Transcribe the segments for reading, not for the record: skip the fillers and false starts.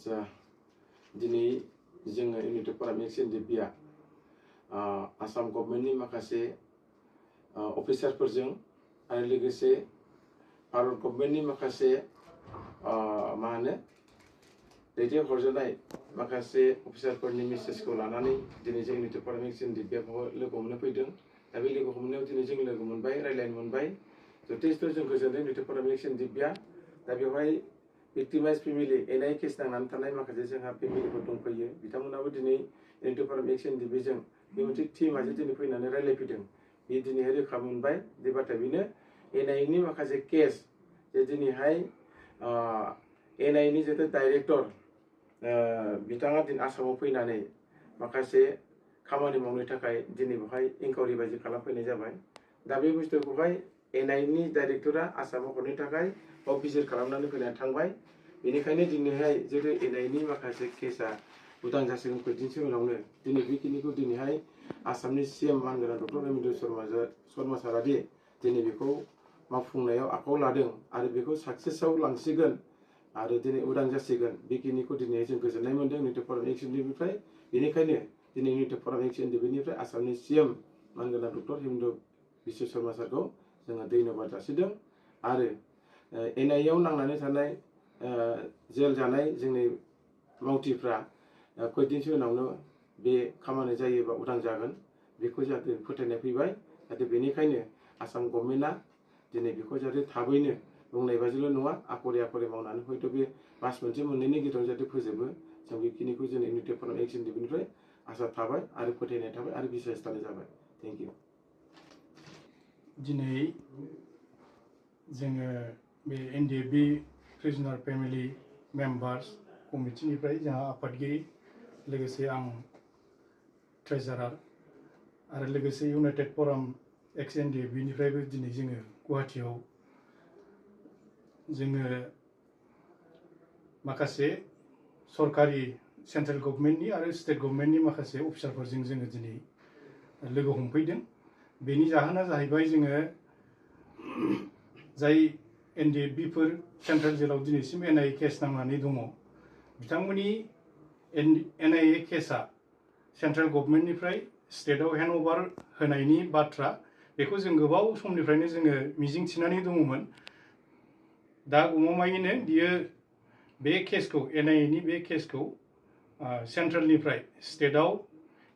आच्छा दिनै जोङो इउनाइटेड फराम एक्स एनडिपिआ आसाम गभर्नमेन्टनि माखासे अफिसारफोरजों आरो लोगोसे भारत गभर्नमेन्टनि माखासे मा होनो दैथायहरजानाय माखासे अफिसारफोरनि मेसेजखौ लानानै दिनै जों इउनाइटेड फराम एक्स एनडिपिआखौ लोगो हमनो फैदों। दा बे लोगो हमनायाव दिनै जों लोगो मोनबाय, रायज्लायनो मोनबाय, जथेस्थ' जों गोजोनदों इउनाइटेड फराम एक्स एनडिपिआ। दा बेवहाय भिक्टिमाइज फेमिलि एनआइ केस नांनानै थानाय माखासे जोंहा फेमिलिफोर दंफैयो, बिथांमोनाबो दिनै इउनाइटेड फराम एक्स एनडिपिजों बे मोनसे टीमासो दिनै फैनानै रायज्लायफैदों। बे दिनैहाय रोखा मोनबाय बे बाथ्राया बेनो एनआइनि माखासे केस जे दिनैहाय एनआइनि जितु डाइरेक्टर बिथाङा दिनै आसामाव फैनानै माखासे खामानि मावनो थाखाय दिनै बेवहाय इनकुवारि बायदि खालामफैनाय जाबाय। दा बे बुस्थुखौहाय एनआइनि डाइरेक्टरा आसामाव हरनो थाखाय भिजिट खालामनानै फैनानै थांबाय। बेनिखायनो दिनैहाय जेरै एनआइनि माखासे केसा उदां जासिगोन फैदिनसो उनावनो दिनै बेखिनिखौ दिनैहाय आसामनि सीएम मानगोनां डक्टर हेमन्त शर्मा सारादि दिनै बेखौ मावफुंनायाव आखायाव लादों आरो बेखौ साक्सेसआव लांसिगोन आरो दिनै उदां जासिगोन, बेखिनिखौ दिनै जों गोजोननाय मोनदों इउनाइटेड फराम एक्स एनडिपिनिफ्राय। बेनिखायनो दिनै इउनाइटेड फराम एक्स एनडिपिनिफ्राय आसामनि सीएम मानगोनां डक्टर हेमन्त बिश्व शर्मा सारखौ जोङो धन्यबाद जासिदों। आरो एनआइआव नांनानै थानाय जेल जानाय जोंनि मावथिफ्रा खैदिनसो उनावनो बे खामानि जायोबा उदां जागोन बेखौ जाहाथे फोथायनाय फैबाय। जाहाथे बेनिखायनो आसाम गभर्नमेन्टआ दिनै बेखौ जाहाथे थाबैनो बुंनाय बायदिल' नङा, आखरे आखरे मावनानै हयथ' बे मास मोनसे मोननैनि गेजेराव जाहाथे फोजोबो, जों बेखिनिखौ जों इउनाइटेड फराम एक्स एनडिपिनिफ्राय आसा थाबाय आरो फोथायनाय थाबाय आरो बिसास थानाय जाबाय। Thank you. दिनै जोङो बे एनडिएफबि प्रिजनार फेमिलि मेम्बार्स कमिटिनिफ्राय जोंहा आफादगिरि लोगोसे आं ट्रेजारार आरो लोगोसे इउनाइटेड फराम एक्स एनडिएफबिनिफ्रायबो दिनै जोङो गुवाहाटीयाव जोङो माखासे सरकारि सेन्ट्रेल गभर्नमेन्टनि आरो स्टेट गभर्नमेन्टनि माखासे अफिसारफोरजों जोङो दिनै लोगो हमफैदों। बेनि जाहोना जाहैबाय जोङो जाय एनडिएफबिफोर सेन्ट्रेल जेलाव दिनैसिम एनआइए केस नांनानै दङ, बिथांमोननि एनआइए केसा सेन्ट्रेल गभर्नमेन्टनिफ्राय स्टेटआव हेन्डअभार होनायनि बाथ्रा, बेखौ जों गोबाव समनिफ्रायनो जोङो मिजिंथिनानै दङमोन। दा गमामायैनो बियो बे केसखौ एनआइएनि बे केसखौ सेन्ट्रेलनिफ्राय स्टेटआव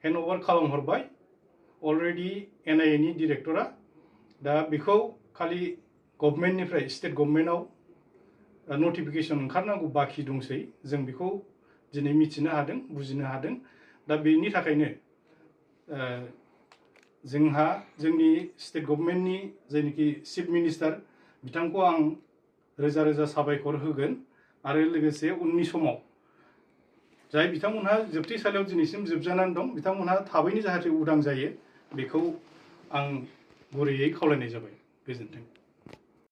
हेन्डअभार खालामहरबाय अलरेडि एनआइएनि डिरेक्टरा। दा बेखौ खालि गभर्नमेन्टनिफ्राय स्टेट गभर्नमेन्टआव नटिफिकेसन ओंखारनांगौ बाखि दंसै, जों बेखौ दिनै मिथिनो हादों, बुजिनो हादों। दा बेनि थाखायनो जोंहा जोंनि स्टेट गभर्नमेन्टनि जायनोखि चिफ मिनिस्टार बिथांखौ आं रोजा रोजा साबायखर होगोन आरो लोगोसे उननि समाव जाय बिथांमोनहा जोबथेसालियाव दिनैसिम जोबजानानै दं, बिथांमोनहा थाबैनो जाहाथे उदां जायो बेखौ आं गुरैयै खावलायनाय जाबाय। गोजोन्थों।